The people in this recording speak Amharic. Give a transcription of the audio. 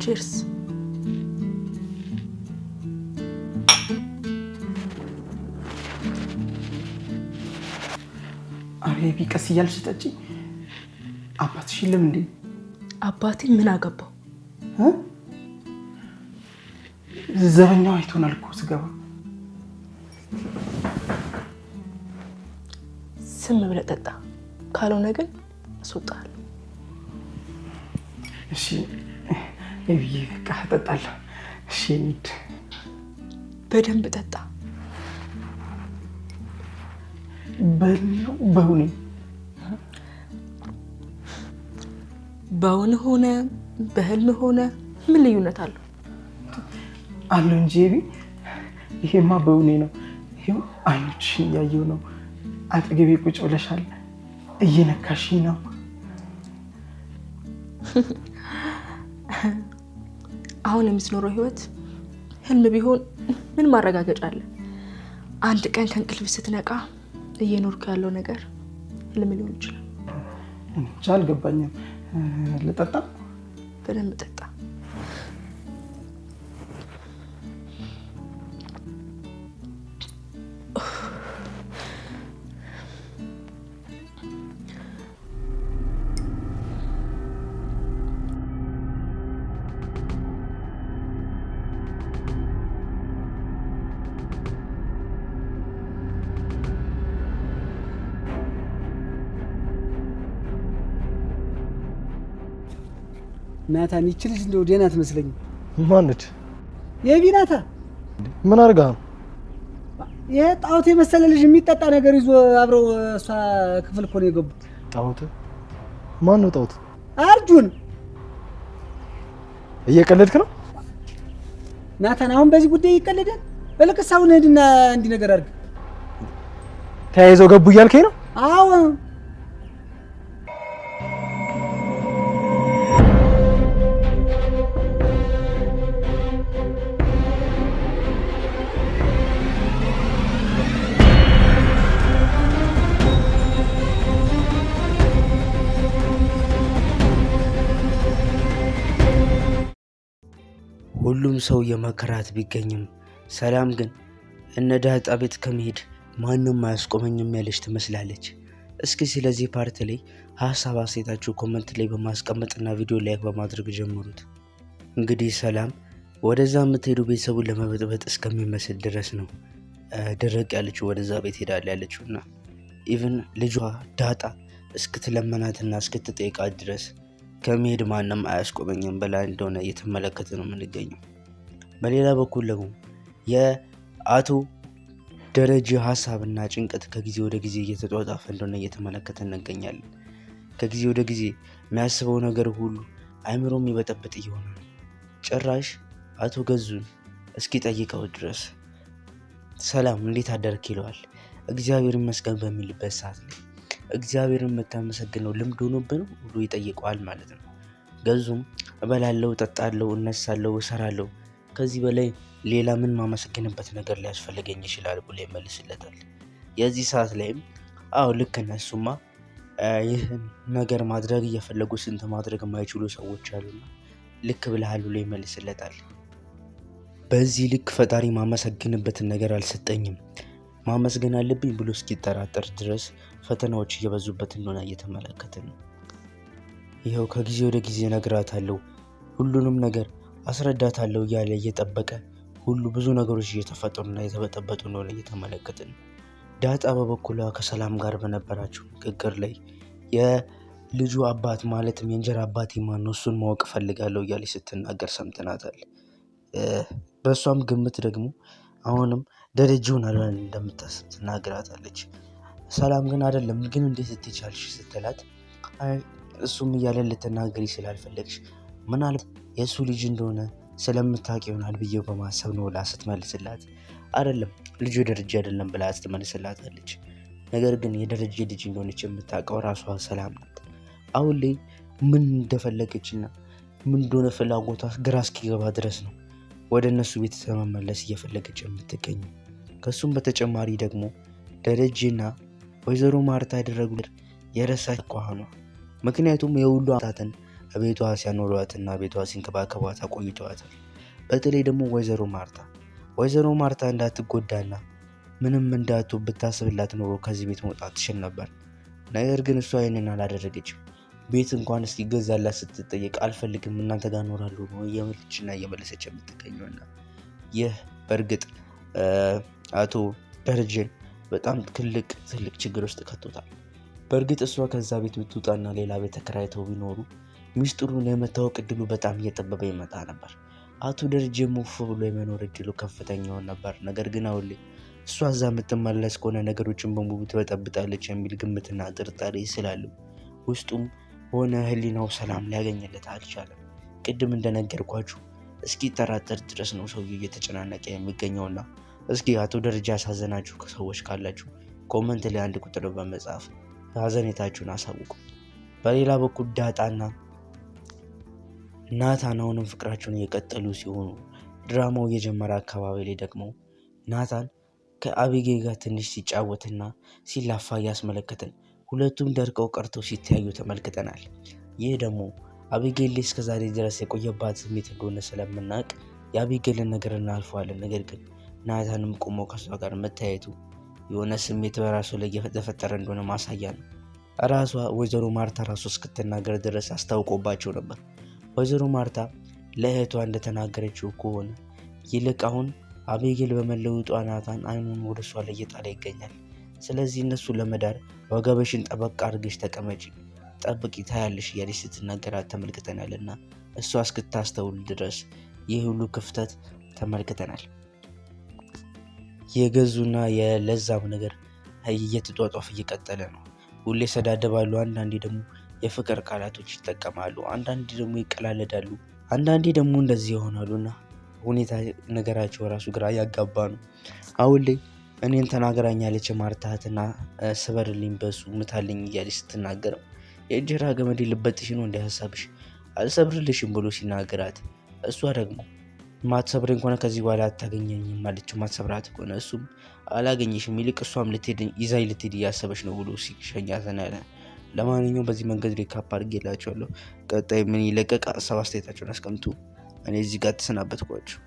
Cheers። አሬ ቀስ እያልሽ ጠጪ። አባትሽ የለም እንዴ? አባቴ ምን አገባው? ዘበኛው አይቶናል እኮ ስገባ። ስም ብለህ ጠጣ፣ ካልሆነ ግን አስወጣለሁ። እሺ ኤቢዬ፣ በቃ እጠጣለሁ። እሺ እንሂድ። በደንብ ጠጣ። በውኔ በውን ሆነ በህልም ሆነ ምን ልዩነት አለው? አለው እንጂ ኤቢ፣ ይሄማ በውኔ ነው። ይሄው አይኖችሽን እያየሁ ነው። አጠገቤ ቁጭ ብለሻል፣ እየነካሽኝ ነው። አሁን የምትኖረው ህይወት ህልም ቢሆን ምን ማረጋገጫ አለ? አንድ ቀን ከእንቅልፍ ስትነቃ እየኖርኩ ያለው ነገር ህልም ሊሆን ይችላል። እንጃ አልገባኝም። ልጠጣ? በደንብ ጠጣ። ናታን ይቺ ልጅ እንደው ደህና አትመስለኝም። ማነች? የቢ ናታ። ምን አድርጋ ነው? ይሄ ጣዖት የመሰለ ልጅ የሚጠጣ ነገር ይዞ አብረው እሷ ክፍል እኮ ነው የገቡት። ጣዖት? ማን ነው ጣዖት? አርጁን። እየቀለድክ ነው ናታን? አሁን በዚህ ጉዳይ ይቀለዳል? በልቅስ አሁን ሂድና እንዲህ ነገር አድርግ። ተያይዘው ገቡ እያልከኝ ነው? አዎ። ሁሉም ሰው የመከራት ቢገኝም ሰላም ግን እነ ዳጣ ቤት ከመሄድ ማንም አያስቆመኝም ያለች ትመስላለች። እስኪ ስለዚህ part ላይ ሀሳብ አስተያየታችሁ comment ላይ በማስቀመጥና ቪዲዮ like በማድረግ ጀምሩት። እንግዲህ ሰላም ወደዛ የምትሄዱ ቤተሰቡን ለመበጥበጥ እስከሚመስል ድረስ ነው ድርቅ ያለችው ወደዛ ቤት ሄዳለ ያለችውና even ልጇ ዳጣ እስክትለመናትና እስክትጠይቃት ድረስ ከመሄድ ማንም አያስቆመኝም ብላ እንደሆነ እየተመለከተ ነው የምንገኘው። በሌላ በኩል ደግሞ የአቶ ደረጀ ሀሳብና ጭንቀት ከጊዜ ወደ ጊዜ እየተጧጧፈ እንደሆነ እየተመለከተ እንገኛለን። ከጊዜ ወደ ጊዜ የሚያስበው ነገር ሁሉ አይምሮ የሚበጠብጥ እየሆነ ነው። ጭራሽ አቶ ገዙን እስኪጠይቀው ድረስ ሰላም እንዴት አደርክ ይለዋል። እግዚአብሔር ይመስገን በሚልበት ሰዓት ላይ እግዚአብሔርን የምታመሰግነው ልምድ ሆኖብን ብሎ ይጠይቀዋል ማለት ነው። ገዙም እበላለሁ፣ እጠጣለሁ፣ እነሳለሁ፣ እሰራለሁ፣ ከዚህ በላይ ሌላ ምን ማመሰግንበት ነገር ሊያስፈልገኝ ይችላል ብሎ ይመልስለታል። የዚህ ሰዓት ላይም አዎ ልክ ነህ፣ እሱማ ይህን ነገር ማድረግ እየፈለጉ ስንት ማድረግ የማይችሉ ሰዎች አሉና ልክ ብለሃል ብሎ ይመልስለታል። በዚህ ልክ ፈጣሪ ማመሰግንበትን ነገር አልሰጠኝም፣ ማመስገን አለብኝ ብሎ እስኪጠራጠር ድረስ ፈተናዎች እየበዙበት እንደሆነ እየተመለከትን ነው። ይኸው ከጊዜ ወደ ጊዜ እነግራታለሁ፣ ሁሉንም ነገር አስረዳታለሁ እያለ እየጠበቀ ሁሉ ብዙ ነገሮች እየተፈጠሩና እየተበጠበጡ እንደሆነ እየተመለከትን ነው። ዳጣ በበኩሏ ከሰላም ጋር በነበራቸው ንግግር ላይ የልጁ አባት ማለትም የእንጀራ አባቴ ማን ነው እሱን ማወቅ እፈልጋለሁ እያለች ስትናገር ሰምተናታል። በእሷም ግምት ደግሞ አሁንም ደረጀ ይሆናል ብላ እንደምታስብ ትናገራታለች። ሰላም ግን አይደለም ግን እንዴት ትቻልሽ ስትላት አይ እሱም እያለ ልትናገሪ ስላልፈለግሽ ምናልባት የእሱ ልጅ እንደሆነ ስለምታውቅ ይሆናል ብዬ በማሰብ ነው ብላ ስትመልስላት አይደለም ልጁ የደረጀ አይደለም ብላ ስትመልስላታለች። ነገር ግን የደረጀ ልጅ እንደሆነች የምታውቀው ራሷ ሰላም ናት። አሁን ላይ ምን እንደፈለገችና ምን እንደሆነ ፍላጎቷ ግራ እስኪገባ ድረስ ነው ወደ እነሱ ቤት ለመመለስ እየፈለገች የምትገኘው። ከሱም በተጨማሪ ደግሞ ደረጀና ወይዘሮ ማርታ ያደረጉት የረሳች ኳኗ ምክንያቱም የሁሉ አመታትን ቤቷ ሲያኖሯትና ቤቷ ሲንከባከቧት አቆይተዋታል። በተለይ ደግሞ ወይዘሮ ማርታ እንዳትጎዳና ምንም እንዳቱ ብታስብላት ኖሮ ከዚህ ቤት መውጣት ትችል ነበር። ነገር ግን እሷ ይህንን አላደረገችም። ቤት እንኳን እስኪገዛላት ስትጠየቅ አልፈልግም እናንተ ጋር እኖራለሁ ነው እየመለችና እየመለሰች የምትገኘውና ይህ በእርግጥ አቶ ደረጀን በጣም ትልቅ ትልቅ ችግር ውስጥ ከቶታል። በእርግጥ እሷ ከዛ ቤት ብትወጣና ሌላ ቤት ተከራይተው ቢኖሩ ሚስጥሩን የመታወቅ እድሉ በጣም እየጠበበ ይመጣ ነበር። አቶ ደረጀ ሙፍ ብሎ የመኖር እድሉ ከፍተኛ ይሆን ነበር። ነገር ግን አሁን ላይ እሷ እዛ የምትመለስ ከሆነ ነገሮችን በሙሉ ትበጠብጣለች የሚል ግምትና ጥርጣሬ ስላለው ውስጡም ሆነ ሕሊናው ሰላም ሊያገኝለት አልቻለም። ቅድም እንደነገርኳችሁ እስኪጠራጠር ድረስ ነው ሰውዬው እየተጨናነቀ የሚገኘውና እስኪ አቶ ደረጀ ያሳዘናችሁ ሰዎች ካላችሁ comment ላይ 1 ቁጥር በመጻፍ ሀዘኔታችሁን አሳውቁ። በሌላ በኩል ዳጣና ናታን አሁንም ፍቅራቸውን እየቀጠሉ ሲሆኑ ድራማው እየጀመረ አካባቢ ላይ ደግሞ ናታን ከአቢጌ ጋር ትንሽ ሲጫወትና ሲላፋ እያስመለከተን ሁለቱም ደርቀው ቀርተው ሲተያዩ ተመልክተናል። ይህ ደግሞ አቢጌል እስከዛሬ ድረስ የቆየባት ስሜት እንደሆነ ስለምናውቅ የአቢጌልን ነገር እናልፈዋለን። ነገር ግን ናታንም ቆሞ ከሷ ጋር መታየቱ የሆነ ስሜት በራሱ ላይ እየተፈጠረ እንደሆነ ማሳያ ነው። ራሷ ወይዘሮ ማርታ ራሱ እስክትናገር ድረስ አስታውቆባቸው ነበር። ወይዘሮ ማርታ ለእህቷ እንደተናገረችው ከሆነ ይልቅ አሁን አቢጌል በመለወጧ ናታን አይኑን ወደ እሷ ላይ እየጣለ ይገኛል። ስለዚህ እነሱ ለመዳር ወገብሽን ጠበቅ አድርገሽ ተቀመጪ፣ ጠብቂ፣ ታያለሽ እያለች ስትናገራት ተመልክተናልና እሷ እስክታስተውል ድረስ ይህ ሁሉ ክፍተት ተመልክተናል። የገዙና የለዛም ነገር እየተጧጧፈ እየቀጠለ ነው። ሁሌ ይሰዳደባሉ፣ አንዳንዴ ደግሞ የፍቅር ቃላቶች ይጠቀማሉ፣ አንዳንዴ ደግሞ ይቀላለዳሉ፣ አንዳንዴ ደግሞ እንደዚህ ይሆናሉና ሁኔታ ነገራቸው ራሱ ግራ ያጋባ ነው። አሁን ላይ እኔን ተናግራኛለች ማርታትና ስበርልኝ በሱ ምታልኝ እያለች ስትናገረው የእንጀራ ገመዴ ልበጥሽ ነው እንደ ሀሳብሽ አልሰብርልሽም ብሎ ሲናገራት እሷ ደግሞ ማትሰብረኝ ከሆነ ከዚህ በኋላ አታገኘኝም አለችው። ማትሰብራት ከሆነ እሱም አላገኘሽም፣ ይልቅ እሷም ይዛኝ ልትሄድ እያሰበች ነው ብሎ ሲሸኛት እናያለን። ለማንኛውም በዚህ መንገድ recap አድርጌላችኋለሁ። ቀጣይ ምን ይለቀቅ ሀሳብ አስተያየታችሁን አስቀምጡ። እኔ እዚህ ጋር ተሰናበትኳችሁ።